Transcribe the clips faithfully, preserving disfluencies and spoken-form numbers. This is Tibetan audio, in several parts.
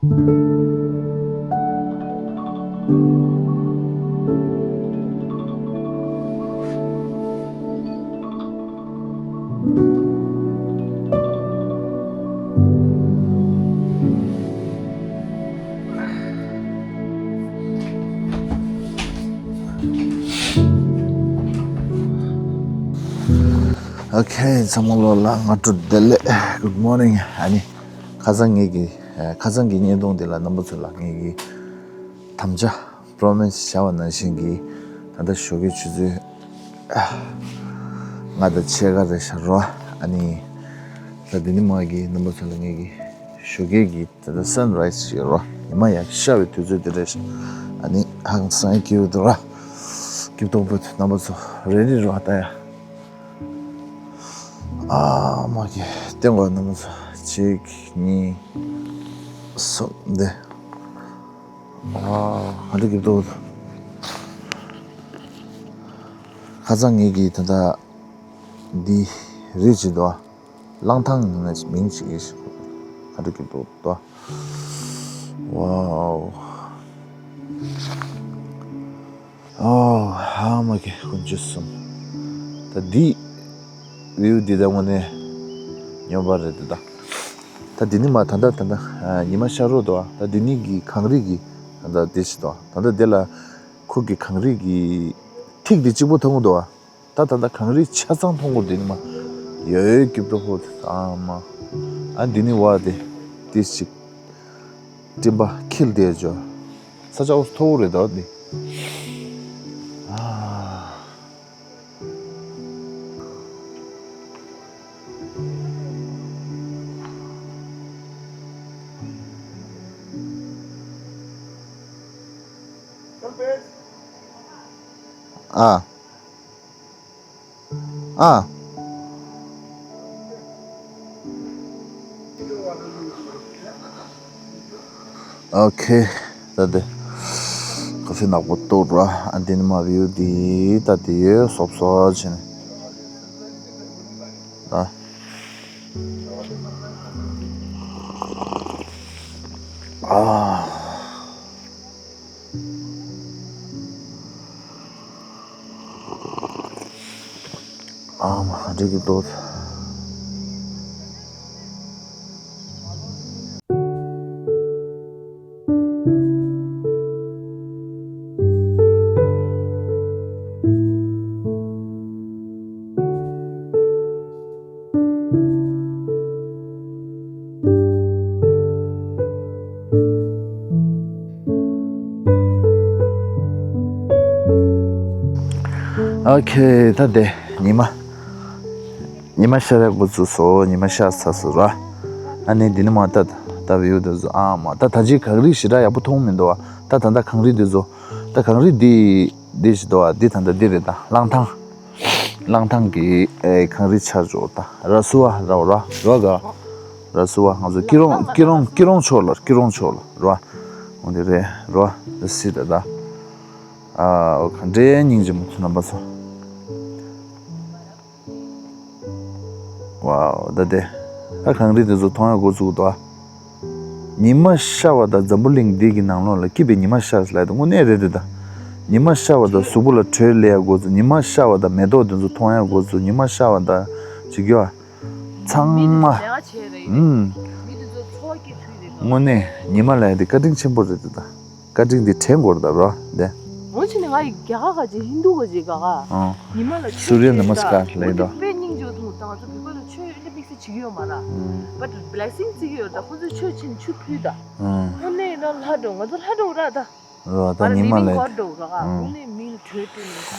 Okay, ཚང་མ་ལོ་ལ་སྔ་དྲོ་བདེ་ལེགས། Good morning. ཨ་ནི་ཁ་སང་ངེད་ཀྱི་ཁ་སང་གི་བརྙན་ཐུང་འདི་ལ་རྣམ་པ་ཚོ་ལ་ངེད་ཀྱི་དམ་བཅའ་པྲོ་མེ་སི་བྱ་བ་ནང་བཞིན་གྱི་ད་ལྟ་ཞོགས་ཀའི་ཆུ་ཚོད་ལྔ་དང་ཕྱེད་ཀ་རེད་ཤག་རོ། ཨ་ནི་ད་འདི་ནི་མ་གི་རྣམ་པ་ཚོ་ལ་ངེད་ཀྱི་ཞོགས་ཀའི་གི་ད་ལྟ་སན་རའི་སི་ཞིག་རོ། ཉི་མ་ཡར་ཤར་བའི་དུས་ཚོད་འདི་རེད་ཤག་ཨ་ནི་ཧང་སང་སྐྱིད་པོ་འདུག་ར། སྐྱིད་པོ་འདུག་རྣམ་པ་ཚོ་རེ་རེ་རོ། ད་ཡ་ཨ་མ་གི་སྟེང་བ་རྣམ་པ་ཚོ་གཅིག་གཉིས་གསུམ་འདི། ཨ་ག་འདྲ་སྐྱིད་པོ་འདུག་ཁ་སང་ངེད་ཀྱི་ད་ལྟ་འདི་རེད་ཅིག་འདུག་གླང་ཐང་ནས་མིང་ཅིག་ཡིན་ཞིག་ཁ་འདྲ་སྐྱིད་པོ་འདུག་ཝའོ། ཨོ་ཧ་མ་གི་དཀོན་མཆོག་གསུམ། ད་འདི་བིའུ་འདི་ད་དངོས་གནས་སྙོམས་པ་རེད་འདུག་ད་ད་འདི་ནི་མ་ད་ད་ད་ད་ཉི་མ་ཤར་རོ་འདུག་ད་འདི་ནི་གི་གངས་རི་གི་ད་ད་འདི་ཞིག་འདུག་ད་ད་འདི་ལ་ཁོ་གི་གངས་རི་གི་ཐིག་འདི་གཅིག་པོ་མཐོང་གི་འདུག་ད་ད་ད་གངས་རི་ཆ་ཚང་མཐོང་གི་འདུག་འདི་ནི་མ་ཡོད་ཡོད་སྐྱིད་པོ་ཧོ། ཨ་མ་ཨ་འདི་ནི་བ་དེ་འདི་ཞིག་སྤྲིན་པ་འཁྱིལ་བསྡད་འཇོ། ས་ཆ་འོ་མཐོ་བོ་རེད་དོ་འདི། ཨ། ཨ། ཨ། ཨོ་ཁེ། ད་དེ་ཀ་ཧྥེ་ནག་པོ་གཏོར་ར། ཨ་འདི་ནི་མ་བིའུ་འདི་ད་དེ་ཡོད་སོབ་སོབ་བྱས་ནས་ད། ཨ། ཨ་མ་འགྲིག་གི་འདུག་ཨོ་ཁེ། ད་དེ་ཉི་མ་ཉི་མ་ཤར་ཡག་འགོ་ཚུགས་སོང་། ཉི་མ་ཤར་ཚར་སོང་ར། ཨ་ནི་འདི་ནི་མ་ད་ད་བིའུ་དེ་ཚོ་ཨ་མ་ད་ད་ཅི་གངས་རི་ཞེ་དྲག་ཡག་པོ་མཐོང་མི་འདུག་ཨ། ད་ད་ད་གངས་རི་དེ་ཚོ་ད་གངས་རི་འདི་འདི་ཞིག་འདུག་ཨ། འདི་ད་ད་འདི་རེད། ད་གླང་ཐང་། གླང་ཐང་གི་ཨེ་གངས་རི་ཆགས་འཇོག་ད་ར་སུ་བ་ར་ར་ར་ག་ར་སུ་བ་ང་ཚོ་སྐྱིད་རོང་སྐྱིད་རོང་སྐྱིད་རོང་ཕྱོགས་ལ་སྐྱིད་རོང་ཕྱོགས་ལ་ར་འོ་འདི་རེད་ར། སི་ད་ད་ཨ་ག་འདྲའི་སྙིང་རྗེ་མོ་ཚོ་རྣམ་པ་ཚོ། ཝའོ་ད་དེ་ད་གངས་རི་དེ་ཚོ་མཐོང་ཡག་འགོ་ཚུགས་འདུག་ཨ། ཉི་མ་ཤར་བ་དང་འཛམ་བུ་གླིང་འདི་གི་ནང་ལོགས་ལ་སྐྱིད་པའི་ཉི་མ་ཤར་ལབ་དང་དངོས་གནས་རེད་དེ། ད་ཉི་མ་ཤར་བ་དང་གཟུགས་པོ་ལ་དྲོད་སླེབས་ཡག་འགོ་ཚུགས། ཉི་མ་ཤར་བ་དང་མེ་ཏོག་དེ་ཚོ་མཐོང་ཡག་འགོ་ཚུགས། ཉི་མ་ཤར་བ་དང་ཅི་གི་བ་ཚང་མ་ཧུམ། དངོས་གནས་ཉི་མ་ལབ་ཡག་དེ་བཀའ་དྲིན་ཆེན་པོ་རེད་དེ། ད་བཀའ་དྲིན་དེ་དྲན་དགོས་རེད་ད་རོ་དེ། འོ་ཆི་ནས་ང་ཡི་རྒྱ་གར་ག་ཅིག་ཧིན་དུ་ག་ཅིག་ག་ག་ཨང་། ཉི་མ་ལ་ཆོས་སུ་རི་ཡ་ནི་མ་སི་ཀར་ལབ་ཡག་དེ་དཔེ་སྙིང་རྗེ་མཐོང་། ད་ང་ཚོ་བོད་པ་ལ་ཆོས་ཨེ་འདྲ་དམིགས་བསལ་བྱེད་ཀྱི་ཡོད་མ་ར། ཨང་། བཊ་བྷི་ལེ་སིང་བརྩི་གི་ཡོད། ད་ཁོ་ཚོས་ཆོས་བྱེད་ནས་ཆུ་ཕུལ་ད། ཨང་། དངོས་གནས་ཡིན་ན་ལྷ་འགྲོ། ང་ཚོ་ལྷ་འགྲོ་ར་ད། རོ་ད་ང་ལ་ཉི་མ་ལིབ་ལབ་ཡག་དེ་འགྲོ་ག་ག་ཨང་། དངོས་གནས་མིང་ལ་གྲོས་བསྟུན་ནས་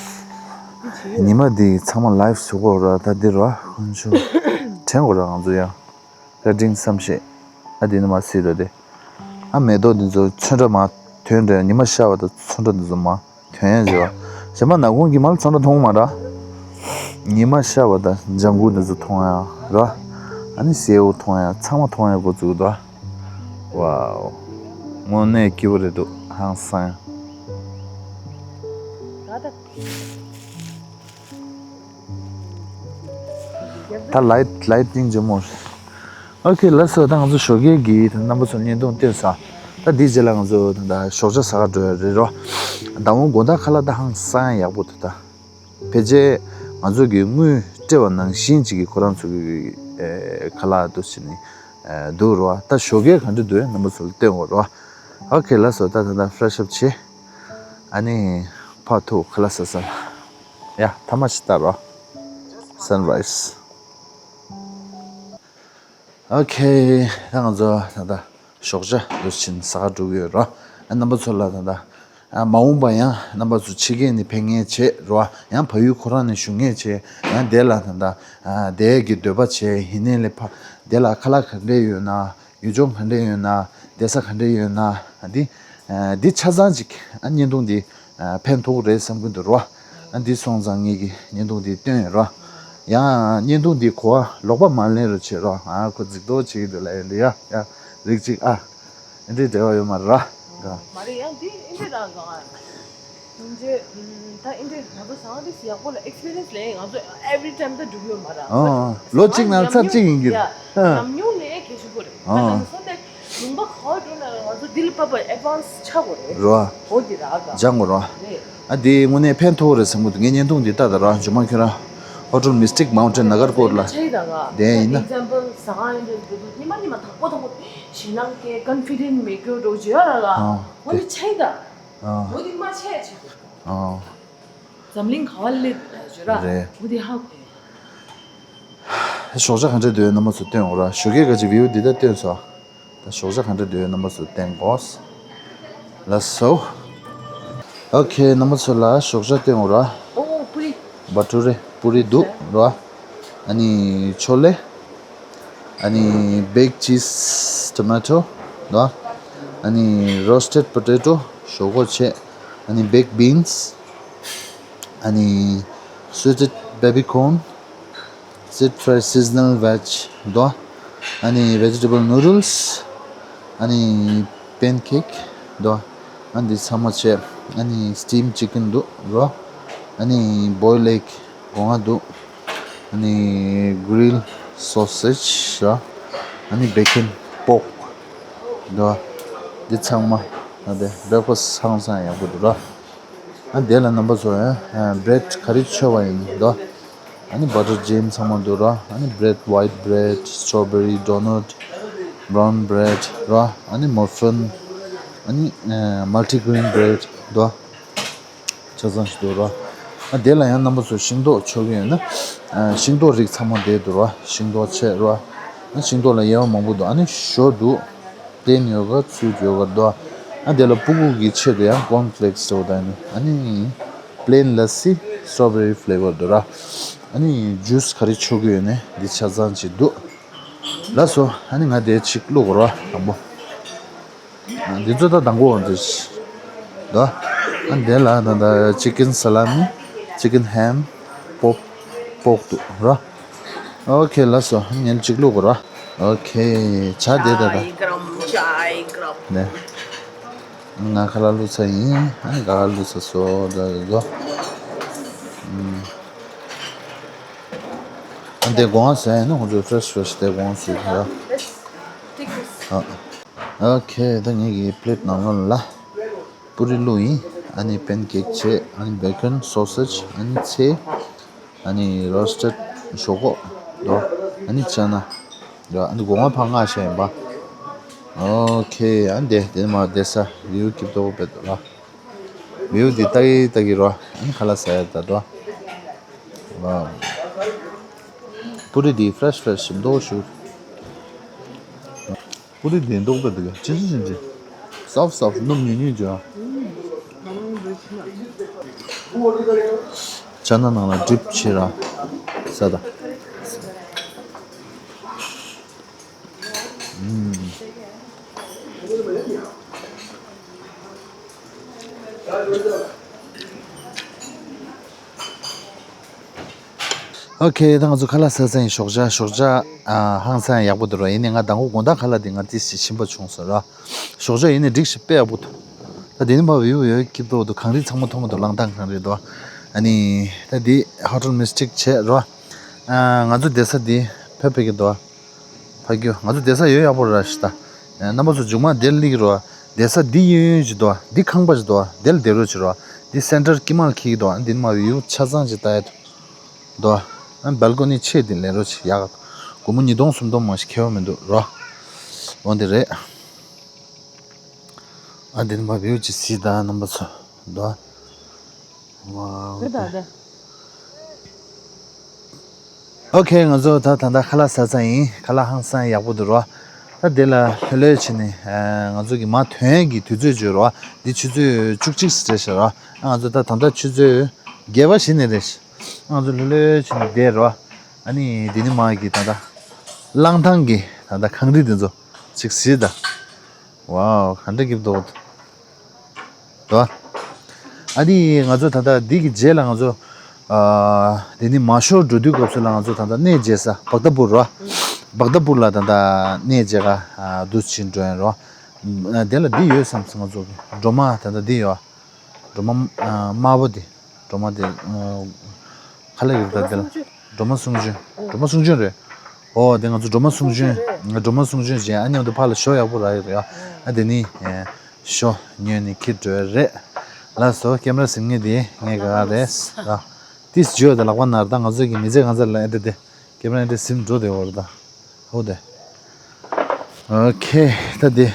འདི་བྱེད་ཡོད། ཉི་མ་འདི་ཚང་མ་ལའིབ་བཟོ་དགོས་ར། ད་འདི་ར་ཁོང་ཚོ་དྲན་དགོས་ར། ང་ཚོ་ཡང་བཀའ་དྲིན་བསམ་ཤེས། ཨ་འདི་ནི་མ་སི་ར་དེ། ཨ་མེ་ཏོག་འདི་ཚོ་ཚོན་ཁྲ་མ་ཐོན་རེད། ཉི་མ་ཤར་བ་དང་ཚོན་ཁྲ་འདི་ཚོ་མ་ཐོན་ཡག་བྱེད་པ། གཞན་པ་ནག་ཁུང་གི་མ་ལ་ཚོན་ཁྲ་མཐོང་མ་ར། ཉི་མ་ཤར་བ་དང་ལྗང་གུ་འདི་ཚོ་མཐོང་ཡག་ར། ཨ་ནི་སེའུ་མཐོང་ཡག་ཚང་མ་མཐོང་ཡག་འགོ་བཙུགས་འདུག་ཝའོ། དངོས་གནས་སྐྱིད་པོ་རེད་འདུག་ཧང་སང་ཡ། ད་ལའིཊ་ལའིཊ་ཏིང་ཇོ་མོ། ཨོ་ཁེ་ལགས་སོ། ད་ང་ཚོ་ཞོགས་ཀས་ཀྱི་ད་རྣམ་པ་ཚོ་བརྙན་ཐུང་བལྟས་ས། ད་འདིའི་རྗེས་ལ་ང་ཚོ་ད་ལྟ་ཞོགས་ཇ་ཟ་ག་འགྲོ་ཡ་རེད་རོ། མདང་དགོང་དག་ཁ་ལག་ད་ཧང་སང་ཡག་པོ་འདུག་ད། ཕལ་ཆེར་ང་ཚོ་གི་དངུལ་སྤྲད་པ་ནང་བཞིན་ཅིག་གི་ཁོ་རང་ཚོ་གི་ཨེ་ཁ་ལག་འདུག་བྱས་ནས་ཨེ་འདུག་རོ། ད་ཞོགས་ཀས་ག་འདྲ་འདུག་ཡ་རྣམ་པ་ཚོ་ལ་སྟོན་དགོས་རོ། ཨོ་ཁེ་ལགས་སོ། ད་ད་ད་ཕེ་རེ་ཤི་ཨབ་བྱས། ཨ་ནི་ཕར་ཐུག་ཁ་ལག་ཟ་ས་ལ། ཡ་ཐ་མ་ཞིག་ལྟ་རོ། Sunrise། ཨོ་ཁེ། ད་ང་ཚོ་ད་ལྟ་ཞོགས་ཇ་འདུག་བྱས་ནས་ཟ་ག་འགྲོ་གི་ཡོད་རོ། ཨ་རྣམ་པ་ཚོ་ལ་ད་ལྟ་ཨ་མ་འོངས་པ་ཡང་རྣམ་པ་ཚོ་ཕྱི་རྒྱལ་ནས་ཕེབས་མཁན་བྱས་རོ། ཡང་བལ་ཡུལ་ཁོ་རང་ནས་བཞུགས་མཁན་བྱས། ཡང་དེ་ལ་ད་ལྟ་ཨ་དེ་གི་འདོད་པ་བྱས། ཡིན་ནའི་ལས་ཕ་དེ་ལ་ཁ་ལག་ག་འདྲས་ཡོད་ན། ཡུལ་ལྗོངས་ག་འདྲས་ཡོད་ན། བསྡད་ས་ག་འདྲས་ཡོད་ན། འདི་ཨ་འདི་ཆ་ཚང་ཅིག་ཨ་བརྙན་ཐུང་འདི་ཨ་ཕན་ཐོགས་རེད་བསམ་གྱི་འདུག་རོ། ཨ་འདི་སོང་ཙང་ངེད་ཀྱིས་བརྙན་ཐུང་འདི་བཏོན་ཡོད་རོ། ཡང་བརྙན་ཐུང་འདི་གོ་བ་ལོག་པ་མ་ལེན་རོགས་བྱེད་རོ། ཨ་ཁོ་རྫིག་མདོག་བྱེད་ཀྱི་འདུག་ལབ་ཡོད་འདི་ཡ་ཡ་རིགས་གཅིག་ཨ། ཨ་འདི་འབྲེལ་བ་ཡོད་མ་རེད་ར། མ་རེད། ཡང་འདི་ཨིན་འདྲ་རང་གང་ཨིན་འདྲ། ད་ཨིན་འདྲ་ང་ཚོ་ཟང་འདི་ཡག་པོ་ལ་ཨེག་སི་པི་རི་ཡན་སི་ལེན། ང་ཚོ་every time ད་འགྲུབ་ཡོད་མ་ར། ཨོ་ལོ་གཅིག་ནང་ཚར་གཅིག་ཡིན་གྱི་རེད། ཨ་ཉམས་མྱོང་ལས་གལ་ཆེན་པོ་རེད། ཨ་ཨ་ལ་སོ་ནས་ལུང་པ་ག་བ་འགྲོ་ན་ང་ཚོ་འདི་ལ་པ་པ་ཨེ་ཌི་ཝན་སི་ཆགས་དགོས་རེད། རོ། འོ་འདི་ར་ག་སྦྱང་དགོས་རོ། རེད། ཨ་འདི་དངོས་གནས་ཕན་ཐོགས་རེད་བསམ་གྱི་འདུག་ངས་བརྙན་ཐུང་འདི་ལྟ་ད་ར། ཇོ་མ་ཁྱོད་རང་ཧོ་ཊེལ་མིས་ཊིག་མའུན་ཊེན་ནཱ་གར་ཀོཊ་ལ་ཆེ་ད་ག་དེ་ཡིན་ན། ཨེག་ཛམ་པལ་ཟ་ཁང་ཡིན་འདྲ་འདུག་ཉི་མ་ཉི་མ་དང་པོ་དང་པོ་ཞེད་སྣང་སྐྱེ། ཀོན་ཕི་ཌེན་སི་མེད་རྒྱུ་འགྲོ་བྱེད་ཡ་ར་ག་ཨ་འོ་འདི་ཆེ་ད། ཨ་འོ་འདི་མ་ཆེ་ཆེ་འདུག་ཨ་འཛམ་གླིང་ག་བ་སླེབས་བྱེད་ར། རེད། འོ་འདི་ཧ་གོ་ཡ། ཞོགས་ཇ་ག་འདྲ་འདུག་རྣམ་པ་ཚོ་སྟོན་འོ་ར། ཞོགས་ཀས་ག་ཅིག་བིའུ་འདི་ལྟ་སྟོན་སོང་། ད་ཞོགས་ཇ་ག་འདྲ་འདུག་རྣམ་པ་ཚོ་སྟོན་དགོས། ལགས་སོ། ཨོ་ཁེ། རྣམ་པ་ཚོ་ལ་ཞོགས་ཇ་སྟོན་འོ་ར། ཨོ་པུ་རི། བྷ་ཊུ་རེ། པུ་རི་འདུག་ར། ཨ་ནི་ཆོ་ལེ། ཨ་ནི་བེག་ཅིས་ཊོ་མེ་ཊོ་ར། ཨ་ནི་རོ་སི་ཊེཌ་པོ་ཊེ་ཊོ་ཞོག་ཁོག་བྱས། ཨ་ནི་བེག་བིན་སི། ཨ་ནི་སུའི་ཊེཌ་བེ་བི་ཀོན། སི་ཊི་ཕ་རའི་སི་ཛི་ནལ་ཝེཇ་དོ། ཨ་ནི་ཝེ་ཇི་ཊེ་བལ་ནུ་ཌལ་སི། ཨ་ནི་པེན་ཀེག་དོ། ཨ་ནི་འདི་ཚང་མ་བྱས། ཨ་ནི་སི་ཊིམ་ཅི་ཀེན་འདུག་རོ། ཨ་ནི་བོའིལ་ཨེག་སྒོ་ང་འདུག་ཨ་ནི་གྷི་རིལ་སོ་སེཇ་ར། ཨ་ནི་བེ་ཀོན་པོག་དོ། འདི་ཚང་མ་ཨ་དེ་བྷེག་ཕ་སི་ཧང་སང་ཡག་པོ་འདུག་ར། ཨ་དེ་ལ་རྣམ་པ་ཚོ་ཨ་བྷི་རེཌ་ག་རེ་མཆོད་པ་ཡིན་འདུག་ཨ་ནི་བྷ་ཊར་ཇེམ་ཚང་མ་འདུག་ར། ཨ་ནི་བྷི་རེཌ། ཝའིཊ་བྷི་རེཌ། སི་ཊོ་བེ་རི་ཌོ་ནཊ། བྷ་རའུན་བྷི་རེཌ་ར། ཨ་ནི་མ་ཕིན། ཨ་ནི་ཨ་མལ་ཊི་གྷི་རིན་བྷི་རེཌ་འདུག་ཆ་ཚང་ཞིག་འདུག་ར། ཨ་དེ་ལ་ཡང་རྣམ་པ་ཚོ་ཤིང་ཏོག་མཆོད་ཀྱི་ཡོད་ན། ཨ་ཤིང་ཏོག་རིགས་ཚང་མ་དེ་འདུག་ར། ཤིང་ཏོག་ཆེ་ར། ཨ་ཤིང་ཏོག་ལ་དབྱེ་བ་མང་པོ་འདུག་ཨ་ནི་ཞོ་འདུག་པི་ལེན་ཡོ་གར་སུའིཊ་ཡོ་གར་འདུག་ཨ་དེ་ལ་སྤུ་གུ་གི་ཆེད་དུ་ཡང་ཀོརན་ཕི་ལེག་སི་འདུག་ད་ནི་ཨ་ནི་པི་ལེན་ལ་སི་སི་ཊོ་བེ་རི་ཕི་ལེ་ཝར་འདུག་ར། ཨ་ནི་ཇུས་ག་རེ་མཆོད་ཀྱི་ཡོད་ན་འདི་ཆ་ཚང་ཅིག་འདུག་ལགས་སོ། ཨ་ནི་ང་དེ་ཅིག་བླུག་དགོས་ར་དང་པོ། ཨ་འདི་ཚོ་ད་དང་པོ་འདི་ད། ཨ་འདི་ལ་ད་ད་ཅི་ཀེན་ས་ལ་མི། ཅི་ཀེན་ཧེམ། པོག་པོག་འདུག་ར། ཨོ་ཁེ་ལགས་སོ། ངས་གཅིག་བླུག་དགོས་ར། ཨོ་ཁེ། ཇ་དེ་ད་ད། Chai garam, chai garam. ནས། ང་ཁ་ལག་བླུག་ཚར་ཡིན། ཨ་ནི་ག་ལ་བླུག་ཚར་སོ་ད་ད་ད། ཨ་འདི་སྒོ་ང་ཟ་ཡིན་ན་ཁོང་ཚོས་ཕི་རེ་ཤི་ཕི་རེ་ཤི་དེ་སྒོ་ང་ཟོས་ཡོད་ར། ཨ། ཨོ་ཁེ། ད་ངེད་ཀྱི་པི་ལེཊ་ནང་ལོགས་ལ། པུ་རི་བླུགས་ཡིན། ཨ་ནི་པེན་ཀེག་བྱས། ཨ་ནི་བེ་ཀོན་སོ་སེཇ། ཨ་ནི་ཚལ། ཨ་ནི་རོ་སི་ཊེཌ་ཞོག་ཁོག་དོ། ཨ་ནི་ཅ་ན་དོ། ཨ་ནི་སྒོ་ང་ཕར་མངགས་བྱས་ཡིན་པ། ཨོ་ཁེ། ཨ་ནི་དེ་དེ་མ་བསྡད་ས་བིའུ་སྐྱིད་པོ་དཔེ་འདུག་ར། བིའུ་འདི་ལྟ་གི་ལྟ་གི་རོ། ཨ་ནི་ཁ་ལག་ཟ་ཡ་ད་དོ། ཝའོ། པུ་རི་འདི་ཕི་རེ་ཤི་ཕི་རེ་ཤི་མདོག་ཞུ། པུ་རི་དེ་མདོག་དཔེ་འདུག་ག་ཅི་ཅི་ཅི་ཅི། སོབ་སོབ་སྣུམ་ཉུང་ཉུང་བྱུང་། ཅ་ན་ནང་ལ་ཌིབ་བྱེད་ར། ས་ད། ཨུམ། ཨོ་ཁེ། ད་ང་ཚོ་ཁ་ལག་ཟས་ཚར་ཡིན། ཞོགས་ཇ་ཞོགས་ཇ་ཨ་ཧང་སང་ཡག་པོ་འདུག་ར། ཡིན་ནའི་ང་མདང་དགོང་དགོང་དག་ཁ་ལག་འདི་ང་ཏོག་ཙམ་ཞིམ་པ་བྱུང་སོང་ར། ཞོགས་ཇ་ཡིན་ནའི་འགྲིག་ཤག་དཔེ་ཡག་པོ་འདུག་ད་དེ་ནི་མ་བིའུ་ཡོད་སྐྱིད་པོ་འདུག་གངས་རི་ཚང་མ་མཐོང་གི་འདུག་གླང་ཐང་གངས་རི་འདུག་ཨ་ནི་ད་འདི་ཧོ་ཊེལ་མིས་ཊིག་བྱས་ར། ཨ་ང་ཚོ་བསྡད་ས་འདི་ཕེབས་ཕེབས་ཀྱི་འདུག་ཕ་གི་ང་ཚོ་བསྡད་ས་ཡོད་ཡག་པོ་ར་ཤི་ད། རྣམ་པ་ཚོ་མཇུག་མ་དེར་སླེབས་ཀྱི་རོ། བསྡད་ས་འདི་གཡས་གཡོན་ཞིག་འདུག་བ། འདི་ཁང་པ་ཞིག་འདུག་བ། འདི་ལ་བསྡད་རོགས་བྱེད་རོགས། འདི་སེན་ཊར་དཀྱིལ་མ་ལ་འཁེལ་གྱི་འདུག་བ། འདི་ནས་མར་བིའུ་ཆ་ཚང་ཅིག་ལྟ་ཡ་འདུག་བ། ཨ་སྦལ་ཀོ་ནི་ཕྱེ་འདི་ལེན་རོགས་བྱེད། ཡག་སྒོར་མོ་ཉིས་སྟོང་སུམ་སྟོང་མ་ཞིག་ཁེ་བ་མི་འདུག་རོ། འོ་འདི་རེད། ཨ་འདི་ནས་མར་བིའུ་ཅིག་གཟིགས་དང་རྣམ་པ་ཚོ་འདུག་བ། ཝའོ། ཨོ་ཁེ། ང་ཚོ་ད་ད་ལྟ་ཁ་ལག་ཟ་ཚར་ཡིན། ཁ་ལག་ཧང་སང་ཡག་པོ་འདུག་རོ། ད་དེ་ལ་ལྷོད་ལྷོད་བྱས་ནས་ཨ་ང་ཚོ་གི་མར་ཐོན་གྱི་དུས་ཚོད་བརྗོད་རོ། འདི་ཆུ་ཚོད་བཅུ་གཅིག་རེད་ཤག་རོ། ཨ་ང་ཚོ་ད་ད་ལྟ་ཆུ་ཚོད་བརྒྱད་པ་ཞིག་ནས་རེད་ཤག་ཨ་ང་ཚོ་ལྷོད་ལྷོད་བྱས་ནས་བསྡད་རོ། ཨ་ནི་འདི་ནས་མར་གྱི་ད་ལྟ་གླང་ཐང་གི་ད་ལྟ་གངས་རི་འདི་ཚོ་ཅིག་གཟིགས་དང་། ཝའོ། ག་འདྲ་སྐྱིད་པོ་འདུག་དོ། ཨ་ནི་ང་ཚོ་ད་ལྟ་འདི་གི་རྗེས་ལ་ང་ཚོ་ཨ་འདི་ནས་མར་ཤོར་འགྲོ་དུས་སྐབས་སུ་ལ་ང་ཚོ་ད་ལྟ་གནས་མཇལ་ས་བག་ཏ་པུར་རོ། བག་ཏ་པུར་ལ་ད་ལྟ་གནས་མཇལ་ག་ཨ་འདུག་ཕྱིན་འགྲོ་ཡིན་རོ། ཨ་དེ་ལ་འདི་ཡོད་བསམ་སོང་། ང་ཚོ་གི་སྒྲོལ་མ་ད་ལྟ་འདི་ཡོད། སྒྲོལ་མ་ཨ་དམར་པོ་དེ། སྒྲོལ་མ་དེ་ཨ་ག་ལ་ཡོད་ད་དེ་ལ། སྒྲོལ་མ་གསུང་ཆོས། སྒྲོལ་མ་གསུང་ཆོས་རེད། ཨོ་དེ་ང་ཚོ་སྒྲོལ་མ་གསུང་ཆོས། སྒྲོལ་མ་གསུང་ཆོས་བྱས། ཨ་ནི་འོ་དེ་ཕར་ལ་ཞོ་ཡག་པོ་རག་ཡོད་རེད་ཡ། ཨ་དེ་ནི་ཨ་ཞོ་ཉོས་ནས་འཁྱེར་འགྲོ་ཡ་རེད། ལགས་སོ། ཀེམ་ར་ཟིན་ངེས་དེ་ངས་ག་ག་རེད་ད། ཏིས་བརྗོད་དེ་ལག་པ་ན་ར། ད་ང་ཚོ་གི་མི་ཚེ་གང་ཚར་ལ་ཨེ་དེ་དེ་ཀེམ་ར་ཨེ་དེ་ཟིན་འགྲོ་དེ་འོ་རེད་ད། ཧོ་དེ། ཨོ་ཁེ། ད་དེ་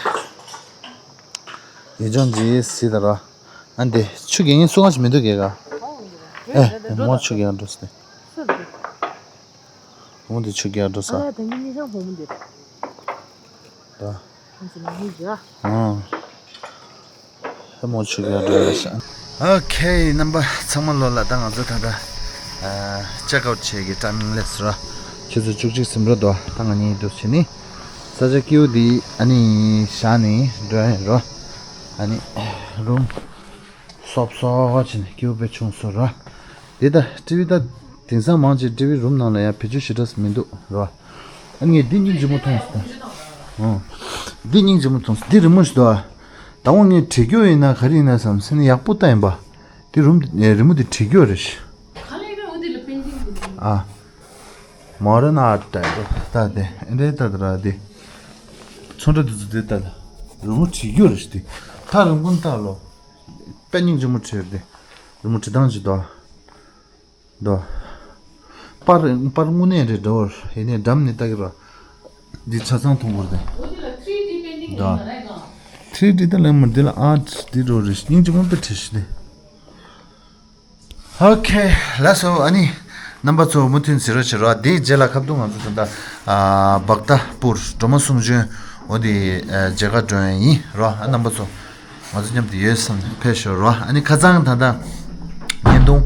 ཡིད་ཅང་ཇི་སི་ད་ར། ཨ་འདི་ཆུ་རྒྱག་མཁན་སུ་གང་ཞིག་མི་འདུག་གས་ག་ཨེ་མོ་ཆུ་རྒྱག་འགྲོ་སྟེ། མོ་འདི་ཆུ་རྒྱག་འགྲོ་ས། ཨ་ད་ངི་ནི་ཤང་བུ་མོ་འདི་རེད། ད། ཨ་ཙི་ན་ངི་རྒྱ། ཨ། ཧེ་མོ་ཆུ་རྒྱག་འགྲོ་ཡ་ཤ། ཨོ་ཁེ། རྣམ་པ་ཚང་མ་ལོ་ལ་ད་ང་ཚོ་ད་ལྟ་ཨ་ཅེག་ཨའུཊ་བྱེད་ཀྱི་ཊའི་མིང་སླེབས་སོང་ར། ཆུ་ཚོད་བཅུ་གཅིག་ཟིན་འགྲོ་འདུག་ད་ང་གཉིས་འདུག་བྱེད་ནི། ས་ཆ་སྐྱིད་པོ་འདི་ཨ་ནི་བཞག་ནས་འགྲོ་ཡ་ཡིན་རོ། ཨ་ནི་རུམ་སོབ་སོབ་བྱས་ནས་སྐྱིད་པོ་དཔེ་བྱུང་སོང་ར། འདི་ལྟ་ཊི་ཝི་ད་དེང་སང་མང་ཆེ་ཊི་ཝི་རུམ་ནང་ལ་ཡང་བེད་སྤྱོད་ཞེ་དྲག་མི་འདུག་ར། ཨ་ངས་འདི་སྙིང་རྗེ་མོ་མཐོང་སོང་། ཨོ། འདི་སྙིང་རྗེ་མོ་མཐོང་སོང་། འདི་རི་མོ་ཞིག་འདུག་ཨ། ད་འོ་ངས་བྲིས་རྒྱུ་ཡིན་ན་ག་རེ་ཡིན་ན་བསམ་སེམས་ནས་ཡག་པོ་ལྟ་ཡིན་པ། འདི་རུམ་ཨེ་རི་མོ་འདི་བྲིས་རྒྱུ་རེད། ག་ལེ་ར་འོ་འདི་ལ་པེན་ཊིང་འདི། ཨ། མོ་ཌརན་ཨརཊ་ལྟ་ཡིན་པ་ལྟ་སྟེ་ཨེ་འདྲའི་ལྟ་དེ་ར་འདི། ཚོན་ཁྲ་འདི་ཚོ་འདི་ལྟ་ད། རི་མོ་བྲིས་རྒྱུ་རེད་འདི། ཐག་རིང་པོ་ལྟ་ལོ། དཔེ་སྙིང་རྗེ་མོ་བྲིས་རེད་འདི། རི་མོ་བྲིས་སྟངས་ཅིག་འདུག་ཨ། འདུག་ཨ། པར་པར་དངོས་གནས་རེད་འདྲ་བོ། ཡིན་ནའི་འགྲམ་ནས་ལྟ་གི་ར། འདི་ཆ་ཚང་མཐོང་གི་རེད། འདུག་ཨ། ཐི་རི་ཌི་ད་ལེན་མོ་འདི་ལ་ཨརཊ་འདི་འགྲོ་རེད། སྙིང་རྗེ་མོ་དཔེ་བྲིས་ཤི་དེ། ཨོ་ཁེ། ལགས་སོ། ཨ་ནི་རྣམ་པ་ཚོ་མུ་མཐུད་གཟིགས་རོགས་བྱེད་རོགས། དེའི་རྗེས་ལ་ཁ་ཐུག་ང་ཚོ་ད་ལྟ་ཨ་བག་ཏ་པུར་སྒྲོལ་མ་གསུང་ཆོས་འོ་དེ་ཨ་མཇལ་ཁ་འགྲོ་ཡ་ཡིན་རོགས། ཨ་རྣམ་པ་ཚོ། ང་ཚོ་མཉམ་དུ་ཡོད་བསམ་ནས་ཕེབས་ཤོག་རོ། ཨ་ནི་ཁ་སང་ད་ལྟ་བརྙན་ཐུང་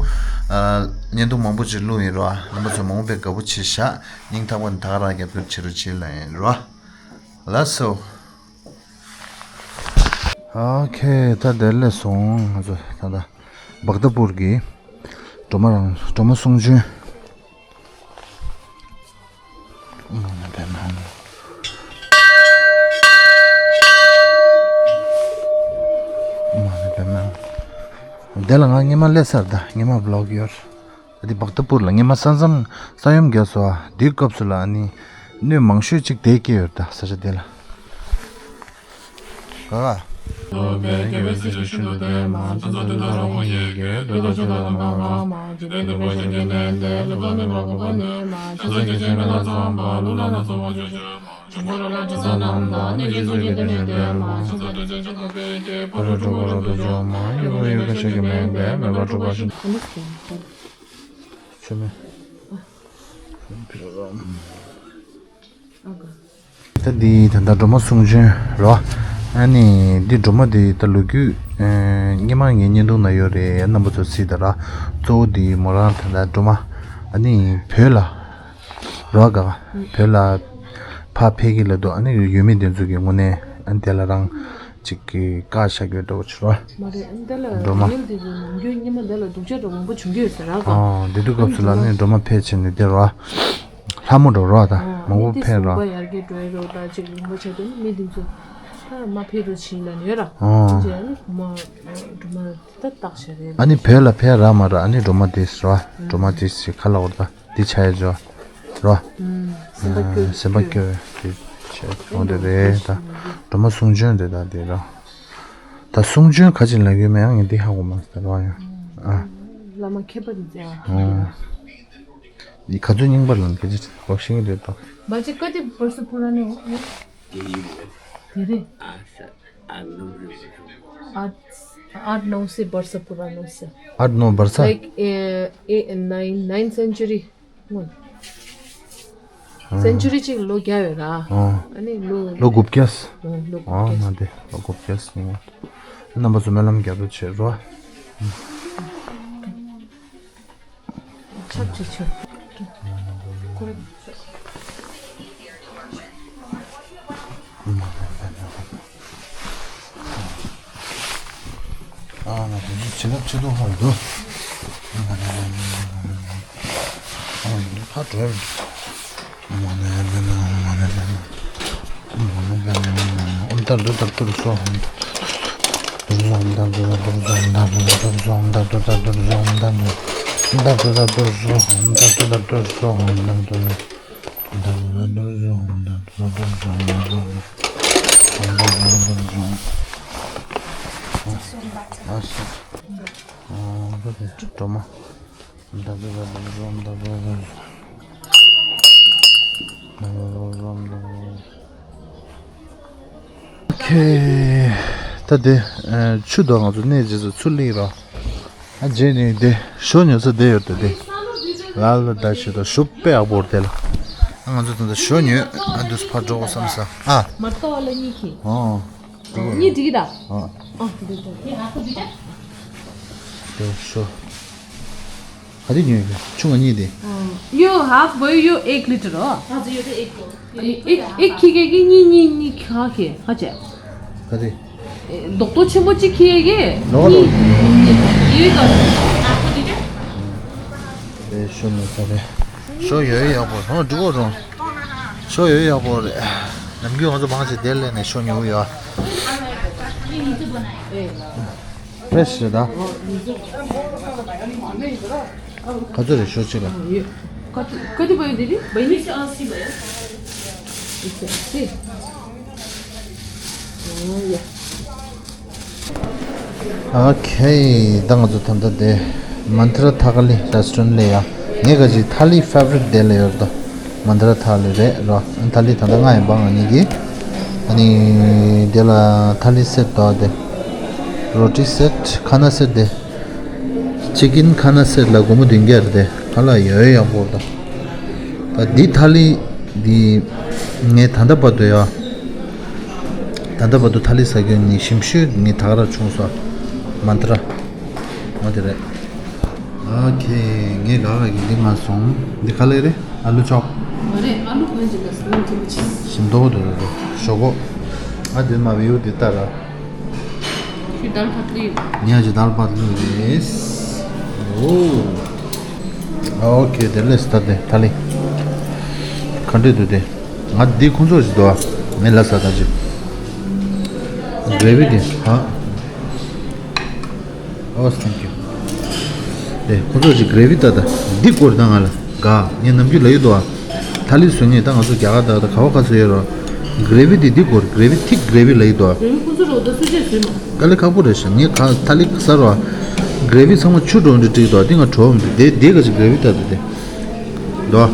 ཨ་བརྙན་ཐུང་མང་པོ་ཅིག་བླུགས་ཡིན་རོ། རྣམ་པ་ཚོ་མང་པོ་དཔེ་དགའ་པོ་བྱས་ཤག་སྙིང་ཐག་པ་ནས་ད་ག་རང་རྒྱབ་སྐྱོར་བྱེད་རོགས་བྱེད་ལབ་ཡིན་རོ། ལགས་སོ། ཨོ་ཁེ། ད་དེ་ལས་སོང་། ང་ཚོ་ད་ལྟ་བག་ཏ་པུར་གྱི་སྒྲོལ་མ་རང་སྒྲོལ་མ་གསུང་ཆོས། མ་ཎི་པདྨེ་ཧཱུྃ། མ་ཎི་པདྨེ་ཧཱུྃ། དེ་ལ་ང་སྔས་མ་སླེབས་ཚར། ད་སྔས་མ་བི་ལོག་ཡོད། ད་དེ་བག་ཏ་པུར་ལ་སྔས་མ་ས་མཚམས་ས་ཡོམ་བརྒྱབ་སོང་བ། དེའི་སྐབས་སུ་ལ་ཨ་ནི་སྣོད་མང་ཤོས་ཅིག་དེ་སྐྱེས་ཡོད། ད་ས་ཆ་དེ་ལ། ག་ག་ད་འདི་ད་ལྟ་སྒྲོལ་མ་གསུང་ཆོས་རོ། ཨ་ནི་འདི་སྒྲོལ་མ་འདི་ད་ལོ་རྒྱུས་ཨེ་སྔོན་མ་ངའི་བརྙན་ཐུང་ནང་ཡོད་རེད། རྣམ་པ་ཚོ་གཟིགས་དང་ར། གཙོ་བོ་འདི་མོ་རང་ད་ལྟ་སྒྲོལ་མ་ཨ་ནི་བོད་ལ་རོ་ག་བོད་ལ་ཕར་ཕེབས་ཀྱི་ལབ་འདུག་ཨ་ནི་ཡུལ་མི་དེ་ཚོ་གི་དངོས་གནས་ཨ་ནི་དེ་ལ་རང་ཅིག་གི་བཀའ་ཤག་ཡོད་འགྲོ་བ་ཆུ་རོ། མ་རེད། ཨ་ནི་དེ་ལ་སྒྲོལ་མ། ཡུལ་དེ་ཚོ་ནམ་རྒྱུན་སྔོན་མ་དེ་ལ་སྡུག་ཅག་འདྲ་མང་པོ་བྱུང་གི་ཡོད་ཟེར་ར་ག་ཨོ་དེ་དུས་སྐབས་སུ་ལ་ཨ་ནི་སྒྲོལ་མ་ཕེབས་བྱས་ནས་དེ་རོ། ལྷ་མོ་འགྲོ་རོགས་དང་མང་པོ་ཕེབས་རོགས། ཡར་རྒྱས་འགྲོ་ཡ་རོགས་དང་ཅིག་རིང་པོ་བྱས་དུས་མི་འདི་ཚོ་ད་མ་ཕེབས་རོགས་བྱིན་ལ་ནི་ཡོད་ར། ཨོ་ཅེ་ཨ་ནི་མ་སྒྲོལ་མ་ད་བཏགས་བྱས་རེད། ཨ་ནི་བོད་ལ་ཕེབས་ར་མ་ར། ཨ་ནི་སྒྲོལ་མ་དེ་རོ། སྒྲོལ་མ་དེ་ཞིག་ཁ་ལ་འོར་ད་དེ་ཆ་ཡ་ཇོ་རོ། སེམས་པ་སྐྱོ་སེམས་པ་སྐྱོ་བའི་དེ་བྱས་འོང་དེ་རེད་ད། སྒྲོལ་མ་གསུང་ཆོས་རེད་ད་དེ་རོ། ད་གསུང་ཆོས་ག་ཅིག་ལབ་ཡོད་མེད་ཡང་ངས་འདི་ཧ་གོ་མ་སོང་ད་རོ་ཡང་ཨ། བླ་མ་མཁས་པ་འདི་ཚོ་ཨ། འདི་ག་ཚོད་རྙིང་པ་ལབ་ག་ཅིག་གོ་ཤེས་ཀྱི་རེད་ད། མ་ཅིག་ག་དེ་བར་སུ་པུ་ར་ནོ། དེ་རེད། आठ नौ से वर्ष पुराना से। आठ नौ वर्ष। Like a nine nine century. སེན་ཅུ་རི་གཅིག་ལོ་བརྒྱ་ཡོད་ར། ཨ་ནི་ལོ་ལོ་དགུ་བརྒྱ། ཨ་ལོ་དགུ་ཨ་བརྒྱ། ང་དེ་ལོ་དགུ་བརྒྱ་སོང་། རྣམ་པ་ཚོ་སྨོན་ལམ་རྒྱབ་རོགས་བྱེད་རོགས། ཆབ་ཆེ་ཆེ། ཨ་ང་དེ་ཚོ་བྱེད་ལབ་བྱེད་དུ་ཧ་འདུག་ཨ་ཕ་གྲོལ། སྒྲོལ་མ། ཁེ། ད་དེ་ཆུ་དང་ང་ཚོ་གནས་རྗེས་སུ་ཚུར་སླེབས་ར། ཨ་རྗེས་ནས་དེ་ཞོ་ཉོ་ས་དེ་ཡོད་དེ་དེ། ལ་ལ་ད་ཞེ་ད་ཞོ་དཔེ་ཡག་པོ་རེད་དེ་ལ། ཨ་ང་ཚོ་ད་ད་ཞོ་ཉོས་ཨ་འདུག་ཕར་འགྲོ་བསམ་ས་ཨ། མར་ཏོ་ལ་གཉིས་ཁེ། ཨོ། གཉིས་འགྲིག་གི་ད། ཨ། ཨ་འདུག་ད། དེ་ཞོ། ག་དེ་ཉོས་ཡོད་ཆུང་བ་གཉིས་དེ། यो हाफ भयो यो एक लिटर हो। हजुर यो चाहिँ एक हो। एक एक खिगे कि नि नि नि खा के हजुर। ག་དེ། ལྡོག་ཏོ་ཆེན་པོ་གཅིག་ཁྱེར་གི་ལོ་ལོ། ཡོད་དོ། དེ་ཞོ་མི་ས་རེད། ཞོ་ཡོད་ཡག་པོ་རང་འགྲིག་གོ་རང་། ཞོ་ཡོད་ཡག་པོ་རེད། ནམ་རྒྱུན་ང་ཚོ་མང་ཆེ་དེར་སླེབས་ནས་ཞོ་ཉོ་གི་ཡོད། ཕེ་རེ་ཤི་རེད་ད། ག་ཚོད་རེད་ཞོ་གཅིག་ལ། कति कति भयो दिदी बहिनी? एक सय अस्सी भयो। एक सय अस्सी। अँ, या। ཨོ་ཁེ། ད་ང་ཚོ་ད་ལྟ་དེ་མན་ཐ་ར་ཐ་ཀ་ལི་རེ་སི་ཊོ་རན་ལ་ཡ། ངའི་ག་ཅིག་ཐ་ལི་ཕེ་ཝ་རི་ཊི་དེ་ལ་ཡོད་ད། མན་ཐ་ར་ཐ་ལི་རེད་རོ། ཐ་ལི་ད་ལྟ་ལྔ་ཡིན་པ་ང་གཉིས་ཀྱི། ཨ་ནི་དེ་ལ་ཐ་ལི་སེ་ཊི་དོ་དེ། རོ་ཊི་སེ་ཊི་ཁ་ན་སེ་ཊི་དེ། ཅི་ཀིན་ཁ་ན་སེ་ཊི་ལ་སྒོར་མོ་བདུན་བརྒྱ་རེད་དེ། ཧ་ལ་ཡོད་ཡག་པོ་རེད་ད། ད་འདི་ཐ་ལི་འདི་ངས་ད་ལྟ་བར་དུ་ཡ། ད་ལྟ་བར་དུ་ཐ་ལི་ཟ་རྒྱུ་ནི་ཞིམ་ཤོས་ངས་ད་ག་རང་བྱུང་སོང་། མན་ཐ་ར། འོ་དེ་རེད། ཨོ་ཁེ། ངས་ག་ག་གི་འདི་མ་སོང་། འདི་ག་ལེ་རེད། ཨ་ལུ་ཅོབ། མ་རེད། ཨ་ལུ་གོན་ཅིག་ལ་སྣུམ་ཆེན་པོ་ཅིག་ཞིམ་མདོག་འདུག་རེད། ཞོག་གོ། ཨ་དེ་མ་བི་ཡུ་དེ་ལྟ་ར། ཤི་དཱལ་ཕ་ཏི་ལི། ངས་ཀྱི་དཱལ་ཕ་ཏི་ལི་རེད། ཨོ། ཨོ་ཁེ། དེ་ལས་ད་དེ་ཐ་ལི། ག་འདྲས་འདུག་དེ། ང་འདི་ཁོང་ཚོ་ཞིག་འདུག་ཨ། ངས་ལ་ས་ད་ཅི། གྷ་རེ་བི་དེ། ཧ། ཨོ་ཐེང་ཀིའུ། དེ་ཁོང་ཚོ་ཞིག་གྷ་རེ་བི་ད་ད། འདི་སྐོར་ད་ང་ལ། ག་ངས་ནམ་རྒྱུན་ལ་ཡོད་དོ་ཨ། ཐ་ལི་བཟོ་མཁན་ད་ང་ཚོ་རྒྱ་གར་ད་ད་ག་བ་ག་ཚོད་ཡོད་རོ། གྷ་རེ་བི་དེ་འདི་སྐོར་གྷ་རེ་བི་ཐིག་གྷ་རེ་བི་ལ་ཡོད་དོ་ཨ། རེ་བི་ཁོང་ཚོ་རོ་ད་སུ་ཆད་བཟོས་མ། དཀའ་ལས་ཁག་པོ་རེད་ཤག་ངས་ག་ཐ་ལི་ཟ་རོ་ཨ། གྷ་རེ་བི་ཚང་མ་ཆུ་འགྲོ་འདྲ་འགྲིག་དོ་ཨ། འདི་ང་བྲོ་བ་མི་འདུག་དེ་དེ་ག་ཅིག་གྷ་རེ་བི་ད་ད་དེ། དོ་ཨ།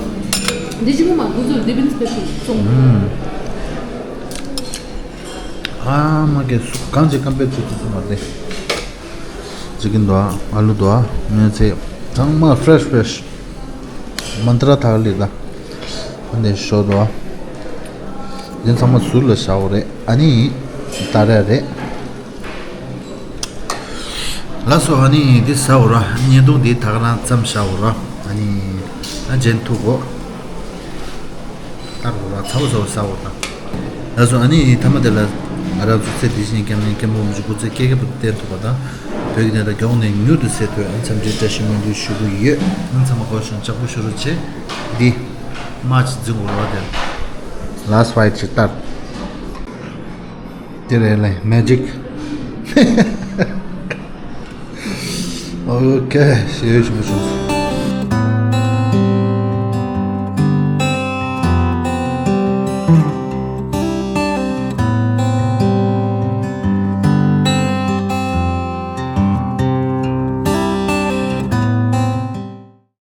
འདི་ཅི་མོ་མ་ཁོང་ཚོ་ལ་དེ་བིན་སི་པེ་ཤལ་སོང་། ཨ་མ་གེ་སུ་གང་ཅིག་ཀམ་པེར་བྱེད་ཐུབ་སོང་བ་དེ། ཅི་ཀིན་དོ་ཨ། ཨ་ལུ་དོ་ཨ། ངས་ཚེ་ཚང་མ་ཕེ་རེ་ཤི་ཕེ་རེ་ཤི། མན་ཐ་ར་ཐ་ལི་ད། ཨ་ནི་ཞོ་དོ་ཨ། འདི་ཚང་མ་ཟུར་ལ་བཞག་འོ་རེད། ཨ་ནི་ད་རེད་རེད། ལགས་སོ། ཨ་ནི་འདི་ཟ་འོ་ར། བརྙན་ཐུང་འདི་ད་ག་རང་མཚམས་བཞག་འོ་ར། ཨ་ནི་ཨ་ཇེན་ཐུག་གོ། ལྟར་རོ་ལ་ཚ་བོ་ཚ་བོ་ཟ་འོ་ད། ལགས་སོ། ཨ་ནི་ཐ་མ་དེ་ལ་ང་རང་ཚོ་ཚེ་འདི་བཞིན་སྐྱབས་གནས་མཁན་པོ་མི་བཞུགས་སྐུ་ཚེ་བསྐལ་བརྒྱར་བརྟན་ཐུབ་པ་དང་། བོད་ཀྱི་གནས་སྟངས་མགྱོགས་ནས་མྱུར་དུ་སེལ་ཐུབ་པའི་འཚམས་འདྲིའི་བཀྲ་ཤིས་སྨོན་འདུན་ཞུ་གི་ཡོད། ཨང་། ཚང་མ་སྐུ་གཟུགས་ལྕགས་པོ་ཞུ་རོགས་བྱེད། འདི་མར་ཅིག་འཛིན་དགོས་རེད་བ། དེ་ལ་སི་ཊི་ཕའིཊ་ཅིག་ལྟར། དེ་རེད་ལེ་མེ་ཇིག་ཨོ་ཁེ། ཞེ་ཞུ་མི་བྱུང་།